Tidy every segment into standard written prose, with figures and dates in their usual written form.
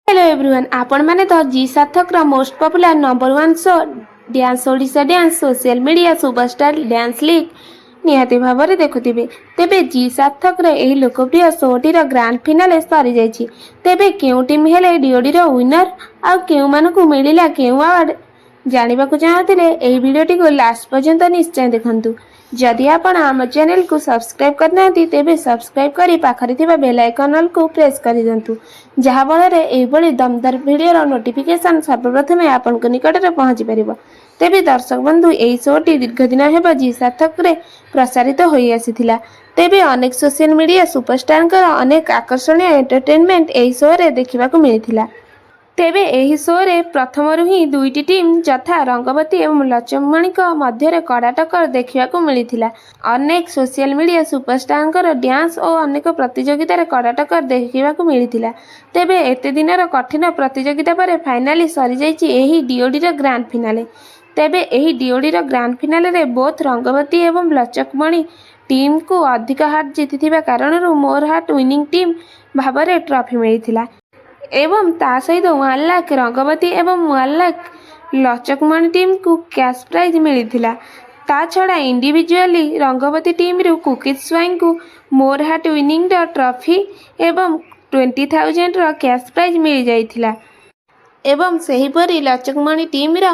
Hello everyone, ଆପଣମାନେ ତ G ସାର୍ଥକର most popular number one show Dance Odisha Dance, social media superstar dance league ନିହାତି ଭାବରେ ଦେଖୁଥିବେ। ତେବେ ଜି ସାର୍ଥକର ଏହି ଲୋକପ୍ରିୟ ଶୋଟିର ଗ୍ରାଣ୍ଡ ଫିନାଲେ ସରିଯାଇଛି। ତେବେ କେଉଁ ଟିମ୍ ହେଲେ ଡିଓଡିର ୱିନର ଆଉ କେଉଁମାନଙ୍କୁ ମିଳିଲା କେଉଁ ଆୱାର୍ଡ, ଜାଣିବାକୁ ଚାହୁଁଥିଲେ ଏହି ଭିଡ଼ିଓଟିକୁ ଲାଷ୍ଟ ପର୍ଯ୍ୟନ୍ତ ନିଶ୍ଚୟ ଦେଖନ୍ତୁ। ଯଦି ଆପଣ ଆମ ଚ୍ୟାନେଲକୁ ସବସ୍କ୍ରାଇବ୍ କରିନାହାନ୍ତି, ତେବେ ସବସ୍କ୍ରାଇବ୍ କରି ପାଖରେ ଥିବା ବେଲ୍ ଆଇକନ୍କୁ ପ୍ରେସ୍ କରିଦିଅନ୍ତୁ, ଯାହାଫଳରେ ଏହିଭଳି ଦମଦାର ଭିଡ଼ିଓର ନୋଟିଫିକେସନ୍ ସର୍ବପ୍ରଥମେ ଆପଣଙ୍କ ନିକଟରେ ପହଞ୍ଚିପାରିବ। ତେବେ ଦର୍ଶକ ବନ୍ଧୁ, ଏହି ଶୋଟି ଦୀର୍ଘ ଦିନ ହେବ ଜି ସାର୍ଥକରେ ପ୍ରସାରିତ ହୋଇ ଆସିଥିଲା। ତେବେ ଅନେକ ସୋସିଆଲ ମିଡ଼ିଆ ସୁପରଷ୍ଟାରଙ୍କର ଅନେକ ଆକର୍ଷଣୀୟ ଏଣ୍ଟରଟେନମେଣ୍ଟ ଏହି ଶୋରେ ଦେଖିବାକୁ ମିଳିଥିଲା। ତେବେ ଏହି ଶୋରେ ପ୍ରଥମରୁ ହିଁ ଦୁଇଟି ଟିମ୍ ଯଥା ରଙ୍ଗବତୀ ଏବଂ ଲଚକମଣିଙ୍କ ମଧ୍ୟରେ କଡ଼ା ଟକ୍କର ଦେଖିବାକୁ ମିଳିଥିଲା। ଅନେକ ସୋସିଆଲ ମିଡ଼ିଆ ସୁପରଷ୍ଟାରଙ୍କର ଡ୍ୟାନ୍ସ ଓ ଅନେକ ପ୍ରତିଯୋଗିତାରେ କଡ଼ା ଟକ୍କର ଦେଖିବାକୁ ମିଳିଥିଲା। ତେବେ ଏତେ ଦିନର କଠିନ ପ୍ରତିଯୋଗିତା ପରେ ଫାଇନାଲି ସରିଯାଇଛି ଏହି ଡିଓଡିର ଗ୍ରାଣ୍ଡ ଫିନାଲେ। ତେବେ ଏହି ଡିଓଡିର ଗ୍ରାଣ୍ଡ ଫିନାଲେରେ ବୋଥ୍ ରଙ୍ଗବତୀ ଏବଂ ଲଚକମଣି ଟିମ୍କୁ ଅଧିକ ହାର୍ଟ ଜିତିଥିବା କାରଣରୁ ମୋର୍ ହାର୍ଟ ୱିନିଂ ଟିମ୍ ଭାବରେ ଟ୍ରଫି ମିଳିଥିଲା ଏବଂ ତା ସହିତ 1 ଲାଖ ରଙ୍ଗବତୀ ଏବଂ 1 ଲାଖ ଲଚକମଣି ଟିମ୍କୁ କ୍ୟାଶ୍ ପ୍ରାଇଜ୍ ମିଳିଥିଲା। ତା ଛଡ଼ା ଇଣ୍ଡିଭିଜୁଆଲି ରଙ୍ଗବତୀ ଟିମ୍ରୁ କୁକିଜ୍ ସ୍ୱାଇଁଙ୍କୁ ମୋର୍ ହାର୍ଟ ୱିନିଂର ଟ୍ରଫି ଏବଂ 20,000ର କ୍ୟାଶ୍ ପ୍ରାଇଜ୍ ମିଳିଯାଇଥିଲା ଏବଂ ସେହିପରି ଲଚକମଣି ଟିମ୍ର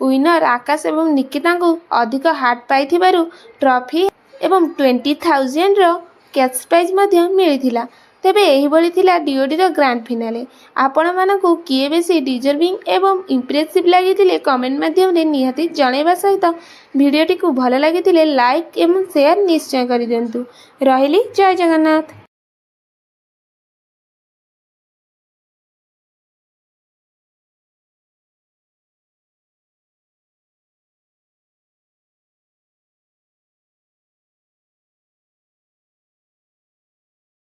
ୱିନର ଆକାଶ ଏବଂ ନିକିତାଙ୍କୁ ଅଧିକ ହାର୍ଟ ପାଇଥିବାରୁ ଟ୍ରଫି ଏବଂ 20,000ର କ୍ୟାଶ୍ ପ୍ରାଇଜ୍ ମଧ୍ୟ ମିଳିଥିଲା। ତେବେ ଏହିଭଳି ଥିଲା ଡିଓଡିର ଗ୍ରାଣ୍ଡ ଫିନାଲେ। ଆପଣମାନଙ୍କୁ କିଏ ବେଶୀ ଡିଜର୍ଭିଂ ଏବଂ ଇମ୍ପ୍ରେସିଭ୍ ଲାଗିଥିଲେ, କମେଣ୍ଟ ମାଧ୍ୟମରେ ନିହାତି ଜଣାଇବା ସହିତ ଭିଡ଼ିଓଟିକୁ ଭଲ ଲାଗିଥିଲେ ଲାଇକ୍ ଏବଂ ସେୟାର ନିଶ୍ଚୟ କରିଦିଅନ୍ତୁ। ରହିଲି, ଜୟ ଜଗନ୍ନାଥ।